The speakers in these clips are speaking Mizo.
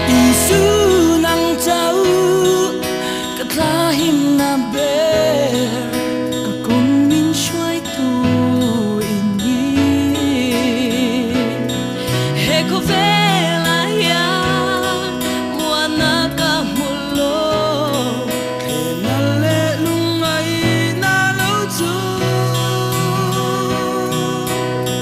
Isu nang chauh ka thla himna ber ka kawng min hruaitu i ni. He khawvelah hian muana ka hmu lo. Thlenna leh lungngaihna lo chu.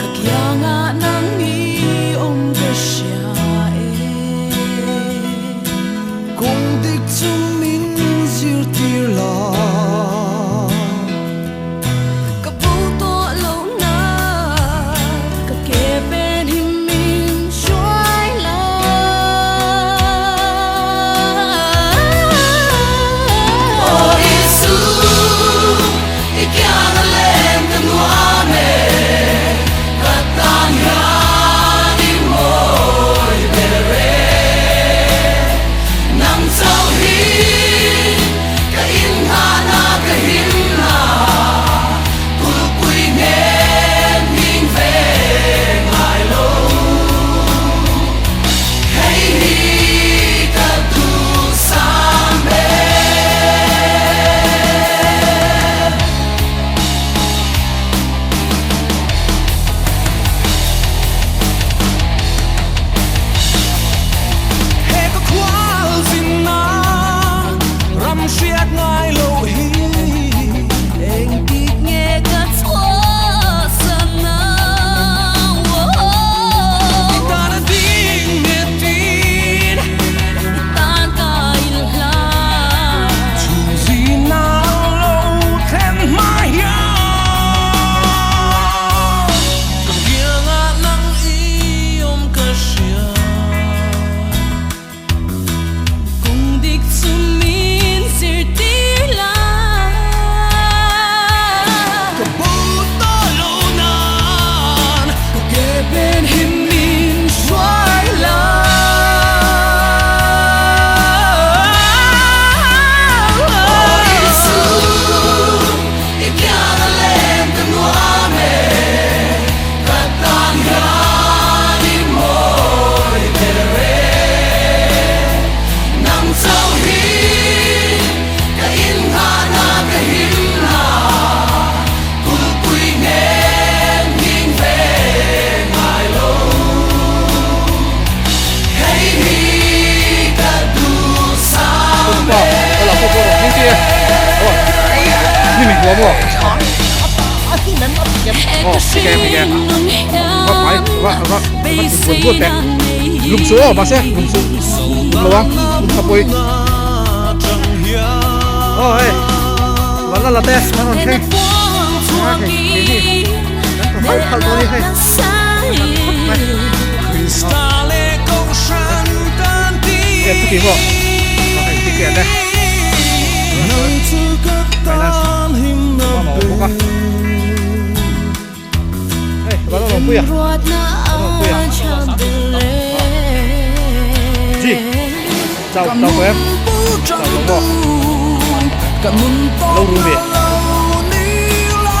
Ka kiangah nang i awm ka hria e. Kawng dik chu min zirtir la. Ka bo tawh lo na, ka ke pen hi min hruai la. Aw Isu, i kianga leng ka nuam e, ka tan hian i mawi ber e. Nang chauh hi ka inghahna ka himna, kulhpui hnen hming ve ngai lo. Hei hi ka duhsam ber. He ka khual zinna ram hriat ngai loh hi. Engtik nge ka chhuahsan ang? I tan a ding ngetin. I tan ka inhlan. Chhung zina lo thlen hma hian. Ka kiangah nang i awm ka hria. Kawng dik chu min zirtir la. Ka bo tawh lo nan. Ka ke pen hi min hruai la. Aw Isu, i kianga leng ka nuam e, ka tan hian i mawi ber e. Nang chauh hi ka inghahna ka himna, kulhpui hnen hming ve ngai lo. Hei hi ka duhsam e. Krista leh Kohhran kan ti. Nang chu ka tan himna ber. Ka nun bu changtu, ka nun tawp na lo ni la.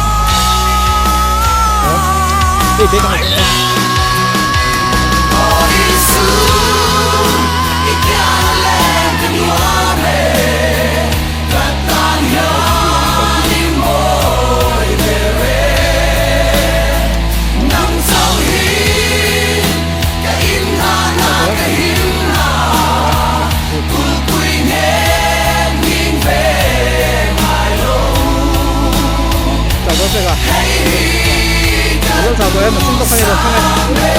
Aw Isu, i kianga leng ka nuam e, ka tan hian i mawi ber e. Nang chauh hi ka inghahna ka himna, kulhpui hnen hming ve ngai lo. Hei hi ka duhsam e.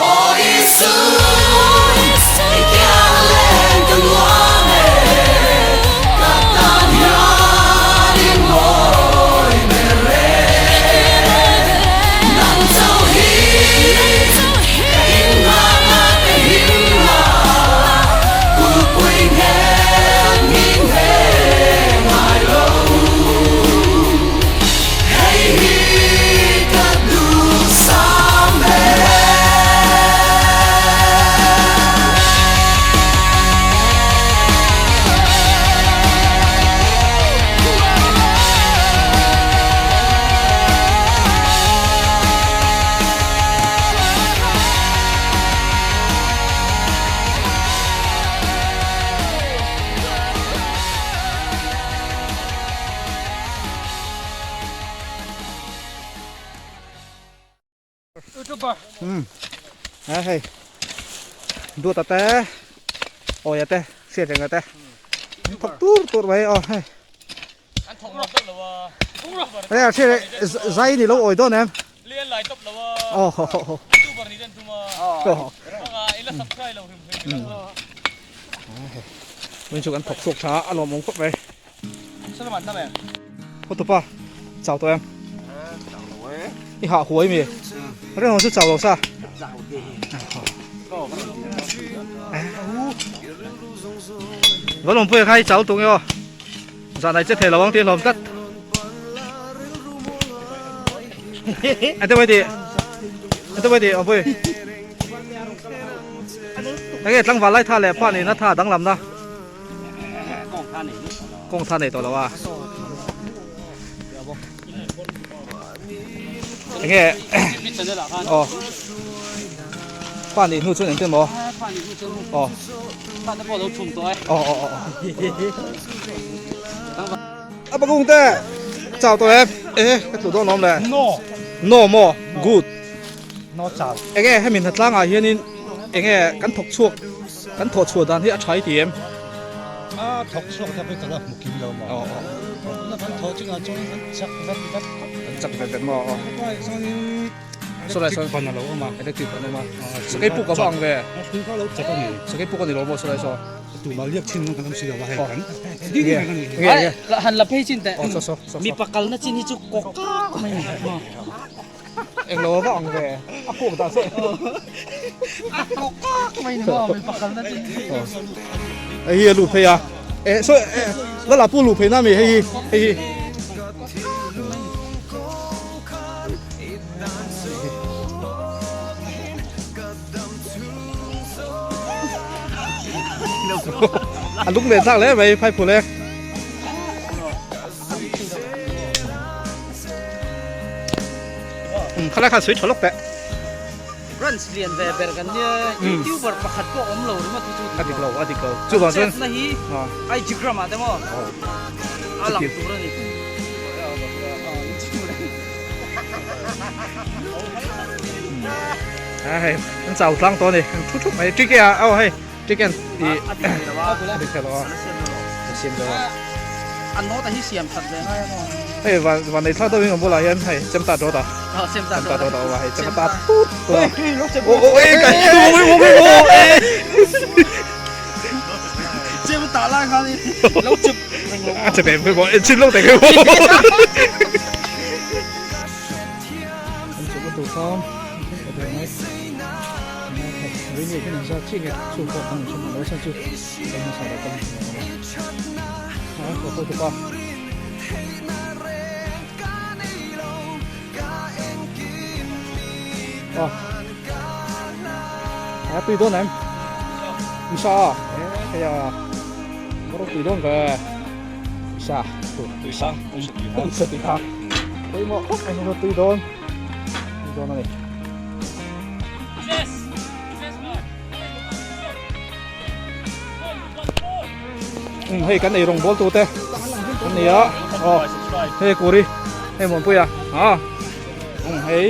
Aw Isu, i kiang leng ka nuam e, ka tan hian i mawi ber e. Nang Um a hei duata te awia te hriat renga te an thawk tur tur mai aw hei hei a hriat zai ni lo awi dawn em aw ho ho ho chu kan thawk chhuak tha a lawmawm khawp mai. Hotupa chau tawh em? I hah huai mi? Reng ho chu chau lo sa. Va lawm pui kha i chau tung e aw. Zan ai che thei lo ang tih hlawm tlat. Ate mai ti. Ate mai ti awm pui. Enge tlangval lai tha leh pa nihna tha danglam na. Kawng tha nei tawh lo a. Enge aw pa nih hnu chuan engtin maw aw aw aw aw a pakung te chau tawh em e ka tlu dawn awm le no no maw good no chau enge hemi hnatlang ah hianin enge kan thawk chhuak Kan thawh chhuah dan hi a tha i ti em? A thawk chhuak ta pawh ka la hmu kim lo maw? Aw aw. Tuna kan thawh chungah chuan kan chak vet vet khawp. Kan chak vet vet maw? Aw. Chutah chuanin Saw lai sawn electric ban a lo awm a. Electric ban a awm a. Sakei puk a va ang ve. Tui kha a lo chak a ni. Sakei puk a ni lo maw saw lai saw? Tumah liak chin kan awm si lo a hei kan. Nge nge nge. Han la phei chin teh. Aw saw saw saw. Mipa kalna chin hi chu kawk kak mai a ni. Englo a va ang ve a kawk dah saw a kawk kak mai ni maw mi pakal na chin hei hi a luh phei a eh saw eh lala pu luh phei na mi hei hi hei hi a lung leh thlak hle mai phai phul e. Khalai khan sui tha lawk teh. Branch lian ve ber kan nia youtuber pakhat pawh awm lo ringawt hi chu a dik lo a dik lo chuvang chuan na hi IG gram ah te maw a lang tur a ni. Hei an chau tlang tawh a ni an thu thup mai tike ah aw hei. Chicken ti a dik thei lo a a dik thei lo a a siam zo a a note hi siam that ve ngai a maw hei van van nei thlak deuh in kan bulah hian hei chem ta dawt a chem ta dawt a hei chem ta tut o o e kai o o o e chem ta lai khan lo chep reng lo a chep em cái bộ chin lo te cái bộ an chep tu sam Tui dawn em? Uisa a? Hei a, ka rawh tui dawn ve. Uisa, uisa, uisa tui kha. Pawimawh khawp mai hi tui dawn. Tui dawn a ni. Hei kan ei rawng bawl tu te an ni a aw hei kuri hei muanpui a a hei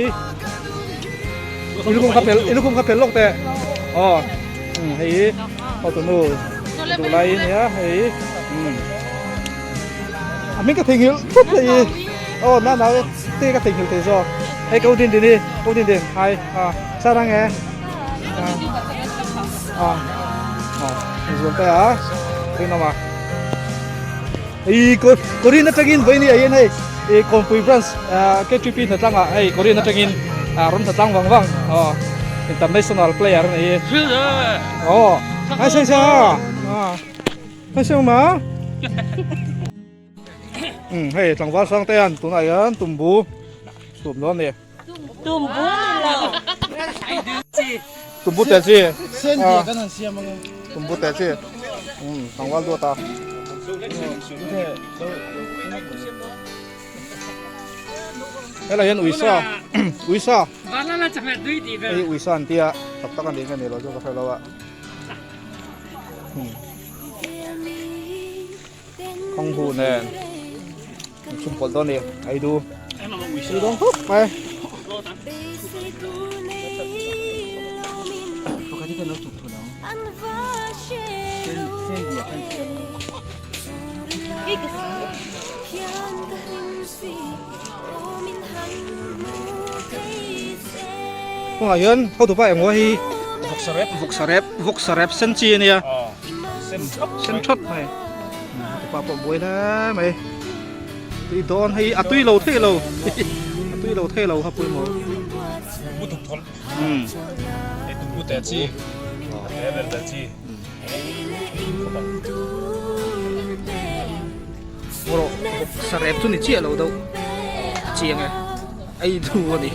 ilukhum kha pel ilukhum kha pel lawk teh aw hei hotunu duh lai nia hei a hming ka theihnghilh thut thei i aw na na te ka theihnghilh thei zawk hei ko din din hi ko din din hai a sa rang e a a zuam te a rinawm a i korean atangin vaini a hian hei i kawnpui branch KTP hnatlang ah hei korean atangin rawn hnatlang vang vang aw international player a ni hi aw ai sang sang a Ka siam a. Um hei tlangval sang te hian tunah hian tumbu chhum dawn a ni. Tumbu ni lo. Tumbu te chi. Sen te kan han siam ang. Tumbu te chi. Um tlangval duat a. Helai hian uisa uisa. Hei uisa an tia tak tak a ni nge ni lo chu ka hre lo a. Khawng hu nen chhum pawlh dawn a ni ei du ei dawn khawp mai. Kawngah hian hotupa engmaw hi vawksarep vawksarep sen chi ania sen thawt mai hotupa pawh buai hle mai tui dawn hei a tui lo thei lo a tui lo thei lo ha pawimawh Rawh sarep chu ni chiah lo deuh a chiang e ei du a ni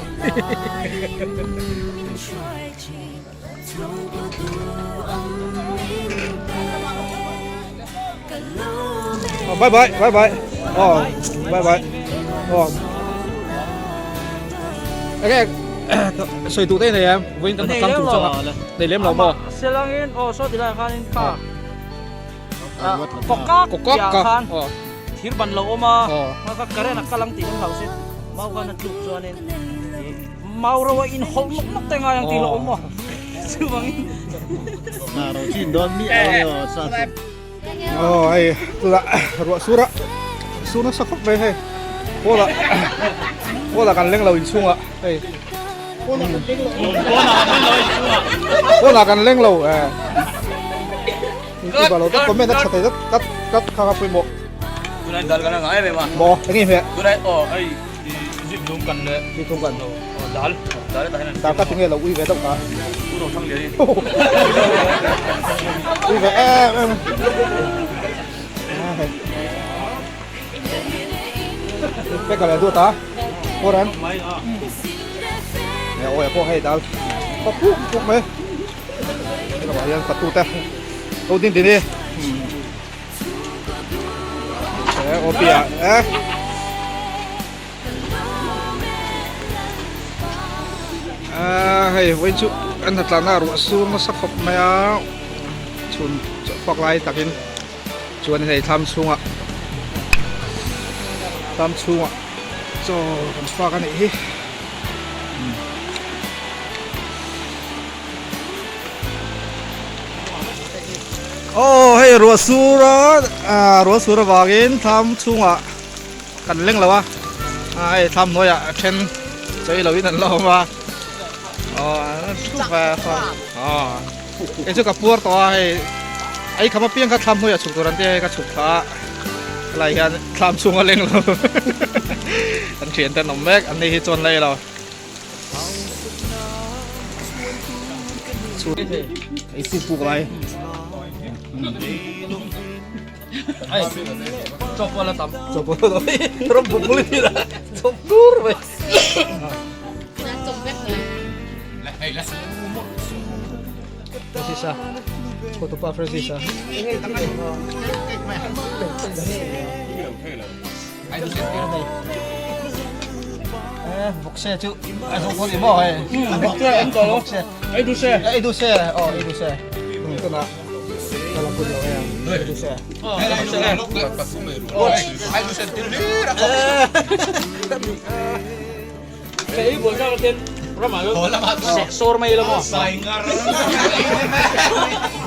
bye bye bye bye oh bye bye oh enge sawi duh te nei em vawiin kan tlang chung changa nei lem lo maw selangin aw saw tilai khanin kha Kokak Kokak tih ah ka khan aw thir ban lo awm a aw ka current a kal ang tih kan hlau si mau khan a tluk chuanin ih mau ro a in hawlh nawk nawk te ngai ang tih lo awm maw chuvangin aw hei tunah ruah sur a sur nasa khawp mai hei pawl ah pawl ah kan leng lo inchhung ah hei pawl ah kan leng lo eh. Comment a tha thei tlat tlat kha kha pawimawh. Tunai dal kan ngai em em a. Maw eng nge hmeh? Tunai aw hei zip lung kan leh. Zip lung kan. Aw dal dal ta hian. Dal ka tinge lo ui ve deuh ka. U ro thang lian in. Ui ve em em. Pek ka leh duat a. Pawh reng. Nge awi pawh hei dal. Ka puk puk mai. Helamah hian fatu te lo ding ding ni e OP ah e a hei vawiin chu an hnatlana ruah sur nasa khawp mai a chhun chawhfak lai takin chuan hei thlam chhungah thlam chhungah chaw kan fak a nih hi. Aw hei ruah sur a ah ruah sur avangin thlam chhungah kan leng lo a ah hei thlam hnuaiah a then chei loin an la awm a aw aw hei chu ka puar tawh a hei ei kham apiang kha thlam hnuaiah chhuk tur an tia hei ka chhuk thla a helai hian thlam chhunga leng lo an thian te an awm mek an ni hi chuan lei lo. Ei puk puk lai. Ai chawp pawh la tam. Chawp pawh la tam. Ram buk muli thi la. Chawp tur mai. Francis a. Hotupa Francis a. Vawkse chu a zawng dawn emaw hei. Vawkse an tawh lo. Ei du se. Ei du se. Aw ei du se. Tunah ka la put lo hei ang. Ei du se. Ei du se til hlir a chawp. Ei buai ka ten ramah chu seh sawr mai lo maw. Sai ngar.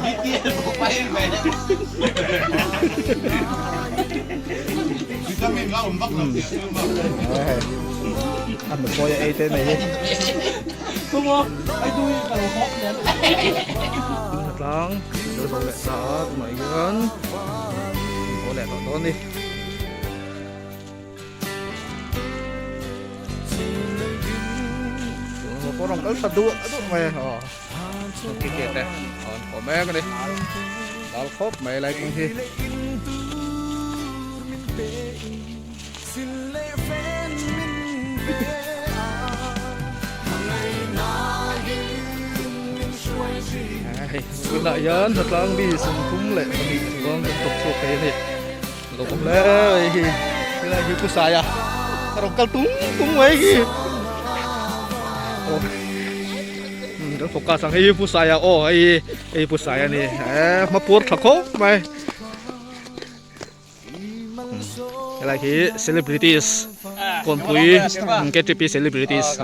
BTL bawk mai mai. Vitamin la awm vak lo tih a chiang vak. A nupui a ei te nei hi. Tungo ai du hi ka lo hawk nen. Tlang lo zo leh ta a tunah hian haw leh tawh dawn a ni. Pawh rawn kal tha duh duh mai a aw ticket te a rawn haw mek a ni dal khawp mai lai kawng hi. Hei tunah hian hnatlang mi 32 chuang kan thawk chhuak thei a ni. Lo awm hle mai hi helai hi Pusaia a rawn kal tung tung mai hi aw kan focus ang hei hi Pusaia aw hei hi hei Pusaia a ni eh hma puar tha khawp mai helai hi celebrities kawnpui K T P celebrities a.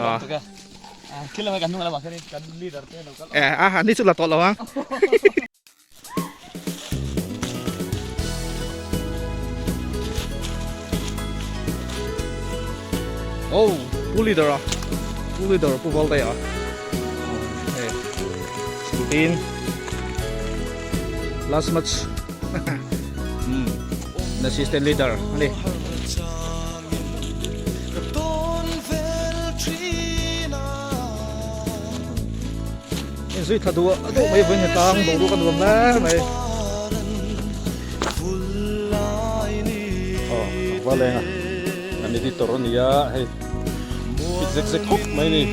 A ni chu la tawh lo ang. Oh, pu leader a. Pu leader pu val dai a. Hey. Scootin. Last match. Hmm. Assistant leader ani. Inzui thla duh a duh mai vawiin hetang boruak a nuam hle mai. Aw a va leng a an editor a nia hei fit zek zek khawp mai a ni.